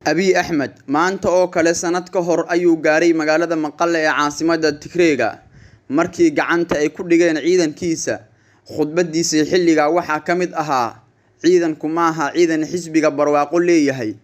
Abiy Axmed maanta oo kale sanad ka hor ayuu gaaray magaalada Maqale ee caasimadda Tigreega markii gacanta ay ku dhigeen ciidankiisa. Khudbadiisii xilligaa waxaa ka mid ahaa: "Ciidanku maaha ciidan xisbiga barwaaqo leeyahay,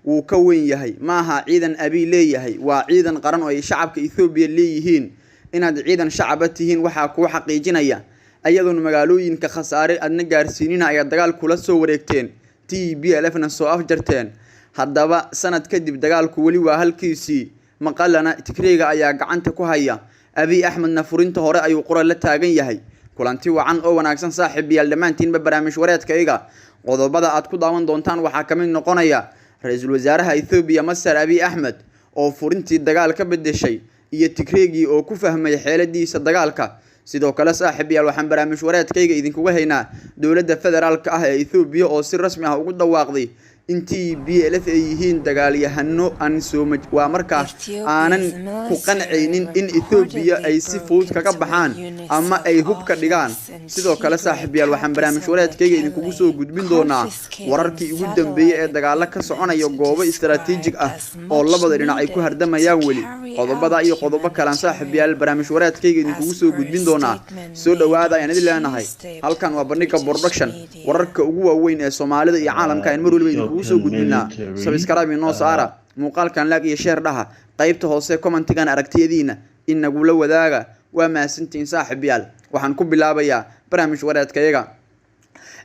wuu ka weyn yahay, maaha ciidan Abiy leeyahay, waa ciidan qaran oo ay shacabka Itoobiya leeyihiin. Inaad ciidan shacaba tihiin waxaa kuu xaqiijinaya iyadoon magaalooyinka khasaare adna gaarsiinina ayaa dagaal kula soo wareegteen, TPLF-na soo afjarteen." Haddaba sanad kadib dagaalku weli waa halkiisii, Maqalena Tigreega ayaa gacanta ku haya, Abiy Axmedna furinta hore ayuu qoral la taagan yahay. Kulanti wacan oo wanaagsan, saaxiibayaal, dhammaantiinba barnaamij wareedkayga qodobada aad ku daawan doontaan waxaa ka mid noqonaya ra-iisul wasaaraha Itoobiya Masar Abiy Axmed oo furintii dagaal ka bedeshay iyo Tigreegii oo ku fahmay xeeladiisa dagaalka. Sidoo kale, saaxiibayaal, waxaan barnaamij wareedkayga idinkuga haynaa dowladda federaalka ah ee Itoobiya oo si rasmi ah ugu dhawaaqday in TPLF ay yihiin dagaalyahano aan soo waa markaa aanan ku qancaynin in Itoobiya ay si fudud kaga baxaan ama ay hub ka dhigaan. Sidoo kale, saaxiibayaal, waxaan barnaamij wareedkayga idinkugu soo gudbin doonaa wararkii ugu dambeeyay ee dagaalo ka soconaya goobo istaraatiijig ah oo labada dhinac ay ku hardamayaan weli. Qodobada iyo qodobo kalaan, saaxiibayaal, barnaamij wareedkayga idinkugu soo gudbin doonaa. Soo dhawaada ayaan idin leenahay. Halkan waa Bandhiga Production, wararka ugu waaweyn ee Soomaalida iyo caalamka ayaan mar waliba idinkugu soo gudbinaa. Subscribe inoo saara muuqaalkan, like iyo share dhaha, qaybta hoose commentigan aragtiyadiina inagula wadaaga. Waa mahadsantihiin, saaxiibayaal. Waxaan ku bilaabayaa barnaamij wareedkayaga.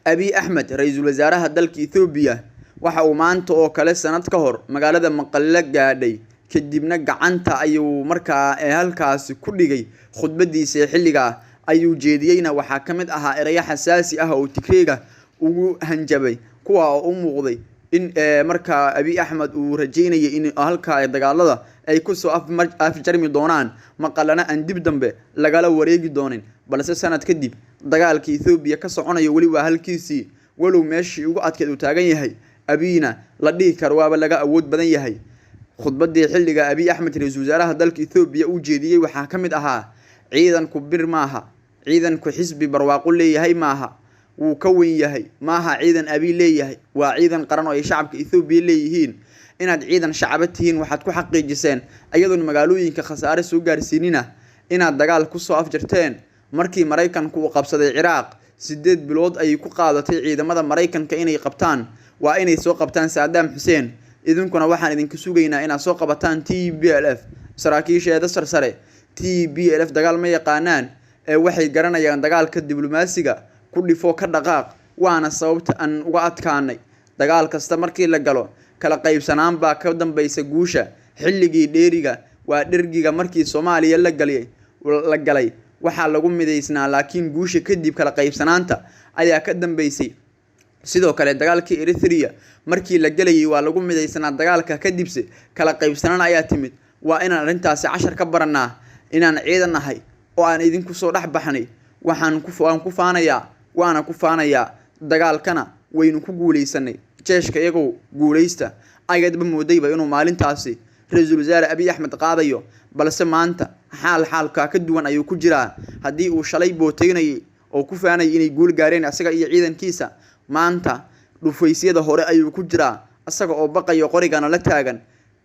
Abiy Axmed, ra-iisul wasaaraha dalka Itoobiya, waxa uu maanta oo kale sanad ka hor magaalada Maqale gaadhay, kadibna gacanta ayuu markaa halkaasi ku dhigay. Khudbadiisa xilligaa ayuu jeediyeyna waxaa ka mid ahaa erayo xasaasi ah oo Tigreega ugu hanjabay, kuwa oo u muuqday in markaa Abiy Axmed uu rajeynayay in halkaa dagaalada ay kusoo afjarmi doonaan, Maqalana aan dib dambe lagala wareegi doonin. Balse sanad kadib dagaalka Ethoobiya ka soconayo weli waa halkiisii, walow meeshii ugu adkeed uu taagan yahay, Abiyna la dhihi karo waaba laga awood badan yahay. Khudbadii xilliga Abiy Axmed, ra-iisul wasaaraha dalka Ethoobiya, uu jeediyey waxaa ka mid ahaa: "Ciidanku bir maaha, ciidanku xisbi barwaaqo leeyahay maaha, wuu ka weyn yahay, maaha ciidan Abiy leeyahay, waa ciidan qaran oo ay shacabka Ethoobiya leeyihiin. Inaad ciidan shacaba tihiin waxaad ku xaqiijiseen iyadoon magaalooyinka khasaare soo gaarsiinina inaad dagaal kusoo afjarteen. Markii Maraykanku uu qabsaday Ciraaq, 8 bilood ayay ku qaadatay ciidamada Maraykanka inay qabtaan, waa inay soo qabtaan Saadaam Xuseen. Idinkuna waxaan idinka sugaynaa inaad soo qabataan TPLF saraakiisheeda sarsare. TPLF dagaal ma yaqaanaan ee waxay garanayaan dagaalka diblomaasiga, ku dhifo ka dhaqaaq, waana sababta aan uga adkaanay. Dagaal kasta markii la galo, kala qaybsanaan baa ka dambaysa guusha. Xilligii dheeriga, waa dhergiga, markii Soomaaliya la galay waxaa lagu midaysnaa, laakiin guusha kadib kala qaybsanaanta ayaa ka dambeysay. Sidoo kale dagaalkii Eritrea markii la gelayay waa lagu midaysnaa, dagaalka kadibse kala qaybsanaan ayaa timid. Waa inaan arrintaasi cashar ka baranaa. Inaan ciidan nahay oo aan idinku soo dhex baxnay waxaan waan ku faanayaa, waana ku faanayaa. Dagaalkana waynu ku guuleysanay. Jeeshka iyagow, guuleysta." Ayadba moodayba inuu maalintaasi ra-iisul wasaare Abiy Axmed qaadayo, balse maanta xaal xaalkaa ka duwan ayuu ku jiraa. Haddii uu shalay booteynayay oo ku faanayay inay guul gaareen asaga iyo ciidankiisa, maanta dhufaysyada hore ayuu ku jiraa, asaga oo baqayo, qorigana la taagan.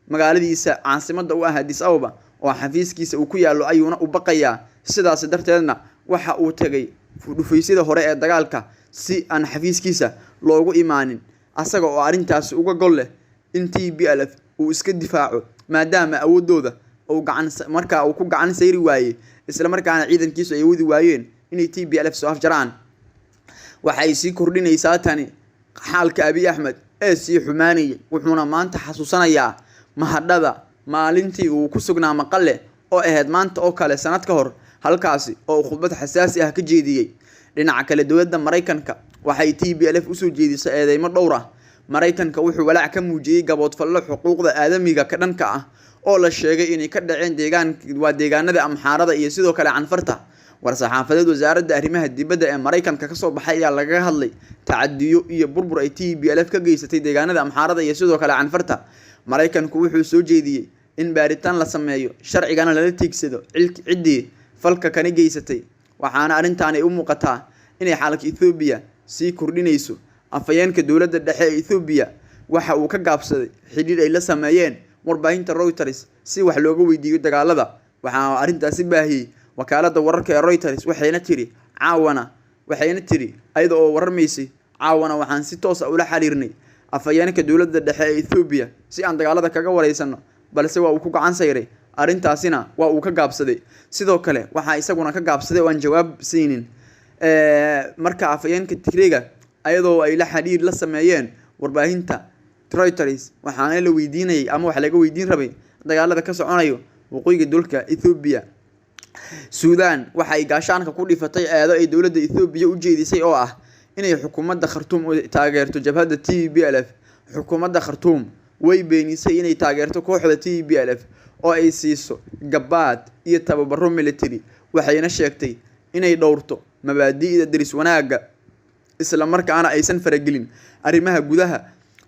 Magaaladiisa caasimadda u ah Addis Ababa oo xafiiskiisa uu ku yaallo ayuuna u baqayaa. Sidaas darteedna waxa uu tegay dhufaysyada hore ee dagaalka si aan xafiiskiisa loogu imaanin, asaga oo arrintaasi uga gol leh in TPLF uu iska difaaco, maadaama awoodooda uu gacan markaa uu ku gacan sayri waayey, isla markaana ciidankiisu ay awoodi waayeen inay TPLF soo afjaraan. Waxay sii kordhinaysaa tani xaalka Abiy Axmed ee sii xumaanayay, wuxuuna maanta xasuusanayaa mahadhada maalintii uu ku sugnaa Maqale oo ahayd maanta oo kale sanad ka hor, halkaasi oo uu khudbad xasaasi ah ka jeediyey. Dhinaca kale, dowladda Maraykanka waxay TPLF usoo jeedisay eedeymo dhowr ah. Maraykanka wuxuu walaac ka muujiyey gaboodfallo xuquuqda aadamiga ka dhanka ah oo la sheegay inay ka dhaceen deegaan waa deegaanada Amxaarada iyo sidoo kale Canfarta. War-saxaafadeed wasaaradda arrimaha dibadda ee Maraykanka kasoo baxay ayaa lagaga hadlay tacadiyo iyo burbur ay TPLF ka geysatay deegaanada Amxaarada iyo sidoo kale Canfarta. Maraykanku wuxuu soo jeediyey in baaritaan la sameeyo, sharcigana lala tiigsado ciddii falka kani geysatay, waxaana arrintaani u muuqataa inay xaalka Ethoobiya sii kordhinayso. Afhayeenka dowladda dhexe ee Ethoobiya Waxa uu ka gaabsaday xidhiir ay la sameeyeen warbaahinta Reuters si wax looga weydiiyo dagaalada. Waxaa arrintaasi baahiyey wakaaladda wararka ee Reuters, waxayna tiri ayada oo wararmaysay: "Caawana waxaan si toos ah ula xiriirnay afhayeenka dowladda dhexe ee Ethiopia si aan dagaalada kaga wareysano, balse waa uu ku gacan sayray, arrintaasina waa uu ka gaabsaday." Sidoo kale waxaa isaguna ka gaabsaday oo aan jawaab siinin marka afhayeenka Tigreega, ayadoo ay la xiriir la sameeyeen warbaahinta Reuters. Waxaana la weydiinayay ama wax laga weydiin rabay dagaalada ka soconayo waqooyiga dalka Ethiopia. Suudaan waxa ay gaashaanka ku dhifatay eedo ay dowladda Ethiopia u jeedisay oo ah inay xukuumadda Khartuum taageerto jabhadda TPLF. Xukuumadda Khartuum way beenisay inay taageerto kooxda TPLF oo ay siiso gabaad iyo tababaro military, waxayna sheegtay inay dhowrto mabaadi'da deris wanaagga, isla markaana aysan faragelin arrimaha gudaha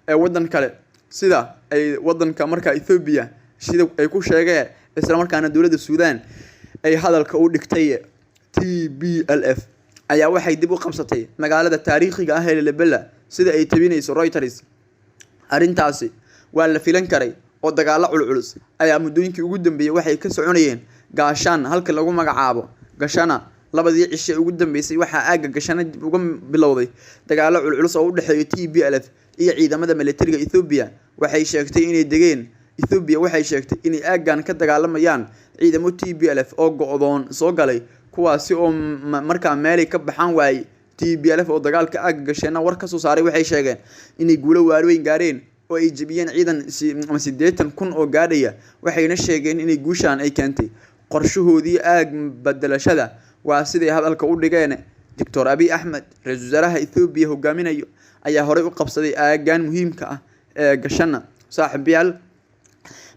ee waddan kale, sida ay waddanka markaa Ethiopia sida ay ku sheegeen, isla markaana dowladda Suudaan ay hadalka u dhigtay. TPLF ayaa waxay dib u qabsatay magaalada taariikhiga ah ee Lalibela, sida ay tabinayso Reuters. Arrintaasi waa la filan karay oo dagaalo culculus ayaa muddooyinkii ugu dambeeyay waxay ka soconayeen Gaashaan, halka lagu magacaabo Gashana. Labadii cishe ugu dambeysay waxaa aagga Gashana dib uga bilowday dagaalo culculus oo u dhexeeya TPLF iyo ciidamada militariga Ethiopia. Waxay sheegtay inay degeen Ethiopia waxay sheegtay inay aaggan ka dagaalamayaan ciidamo TPLF oo go'doon soo galay, kuwaasi oo markaa meelay ka baxaan waayey. TPLF oo dagaalka aagga Gasheena war kasoo saaray waxay sheegeen inay guulo waaweyn gaareen oo ay jebiyeen ciidan 80,000 oo gaadhaya, waxayna sheegeen inay guushan ay keentay qorshahoodii aag bedelashada, waa siday hadalka u dhigeen. Doctor Abiy Axmed, ra-iisul wasaaraha Ethiopia hogaaminayo, ayaa horey u qabsaday aaggan muhiimka ah ee Gashana. Saaxiibayaal,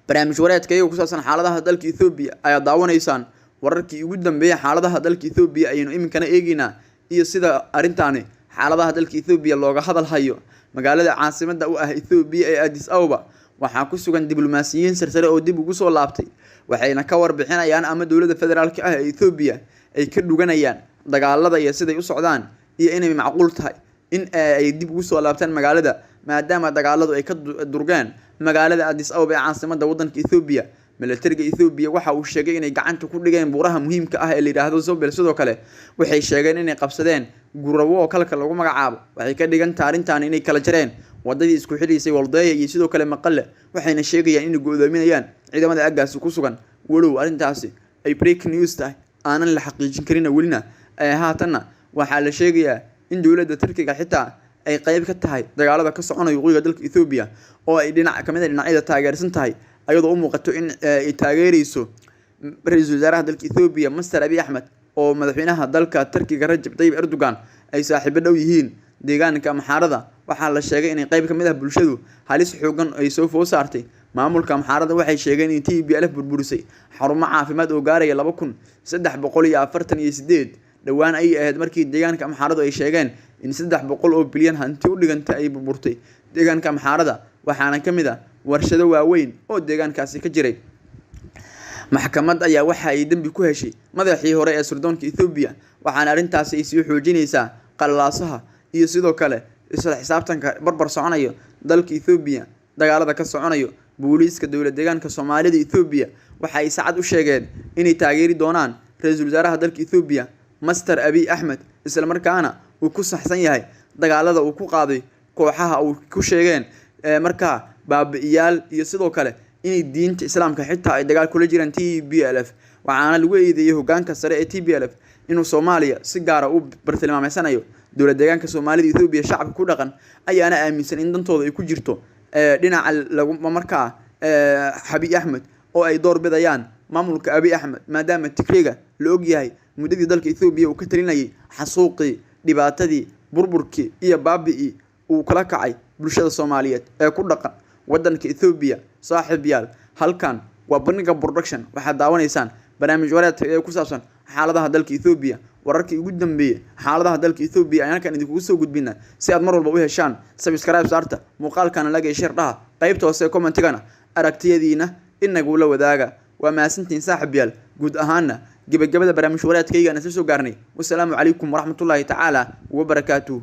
barnaamij wareedka iyaga ku saabsan xaaladaha dalka Ethiopia ayaa daawanaysaan. Wararkii ugu dambeeyay xaaladaha dalka Ethiopia ayaynu iminkana eegeynaa iyo sida arrintaani xaaladaha dalka Ethiopia looga hadal hayo. Magaalada caasimada u ah Ethiopia ee Addis Ababa waxaa ku sugan diblomaasiyiin sarsare oo dib ugu soo laabtay, waxayna ka warbixinayaan ama dowladda federaalka ah ee Ethiopia ay ka dhuganayaan dagaalada iyo siday u socdaan iyo inay macquul tahay in ay dib ugu soo laabtaan magaalada, maadaama dagaaladu ay ka durgeen magaalada Addis Ababa ee caasimada wadanka Ethiopia. Militariga Ethiopia waxa uu sheegay inay gacanta ku dhigeen buuraha muhiimka ah ee la yidhaahdo Zobel. Sidoo kale waxay sheegeen inay qabsadeen Gurawo oo kalka lagu magacaabo. Waxay ka dhigan tahay arrintan inay kala jareen wadadii isku xidhaysay Waldeya iyo sidoo kale Maqale, waxayna sheegayaan inay go'doominayaan ciidamada aaggaasi ku sugan, walow arrintaasi ay break news tahay, aanan la xaqiijin karin welina. Haatanna waxaa la sheegayaa in dowladda Turkiga xitaa ay qayb ka tahay dagaalada ka soconaya waqooyiga dalka Ethiopia, oo ay dhinac kamid a dhinacyada taageersan tahay, ayadoo u muuqato in ay taageereyso ra-iisul wasaaraha dalka Ethiopia, Master Abiy Axmed, oo madaxweynaha dalka Turkiga Rajab Tayyip Erdogan ay saaxiibo dhow yihiin. Deegaanka Amxaarada waxaa la sheegay inay qayb kamid ah bulshadu halis xoogan ay soo food saartay. Maamulka Amxaarada waxay sheegeen in TPLF burburisay xarumo caafimaad oo gaaraya 2348. Dhowaan ayay ahayd markii deegaanka Amxaaradu ay sheegeen in 300 oo bilyan hanti u dhiganta ay burburtay deegaanka Amxaarada, waxaana ka mid ah warshado waaweyn oo deegaankaasi ka jiray. Maxkamad ayaa waxa ay dembi ku heshay madaxii hore ee sirdoonka Ethiopia, waxaana arrintaasi ay sii xoojinaysaa qalalaasaha iyo sidoo kale isla xisaabtanka barbar soconayo dalka Ethiopia dagaalada ka soconayo. Booliiska dowlad deegaanka Soomaalida Ethiopia waxa ay sacad u sheegeen inay taageeri doonaan ra-iisul wasaaraha dalka Ethiopia, Master Abiy Axmed, isla markaana uu ku saxsan yahay dagaalada uu ku qaaday kooxaha uu ku sheegeen markaa baabi'iyaal iyo sidoo kale inay diinta Islaamka xitaa ay dagaal kula jiraan TPLF. Waxaana lagu eedeeyey hogaanka sare ee TPLF inuu Soomaaliya si gaara u bartilmaameysanayo. Dowlad deegaanka Soomaalida Ethiopia shacabka ku dhaqan ayaana aaminsan in dantooda ay ku jirto dhinaca lagu markaa Abiy Axmed, oo ay door bidayaan maamulka Abiy Axmed, maadaama Tigreega la ogyahay muddadii dalka Ethiopia uu ka talinayay xasuuqii, dhibaatadii, burburkii iyo baabi'ii uu kala kacay bulshada Soomaaliyeed ee ku dhaqan wadanka Ethiopia. Saaxiib yaal, halkan waa Bandhiga Production. Waxaad daawanaysaan barnaamij wareedka ee ku saabsan xaaladaha dalka Ethiopia. Wararkii ugu dambeeyay xaaladaha dalka Ethiopia ayaan halkan idinkugu soo gudbinaa. Si aad mar walba u heshaan, subscribe saarta muuqaalkana, like, share dhaha, qaybta hoose commentigana aragtiyadiina inagula wadaaga. Waa mahadsantihiin, saaxiib yaal. Guud ahaana gebagabada barnaamij wareedkaygaan isla soo gaarnay. Wasalaamu calaykum waraxmatullaahi tacaala wabarakaatuh.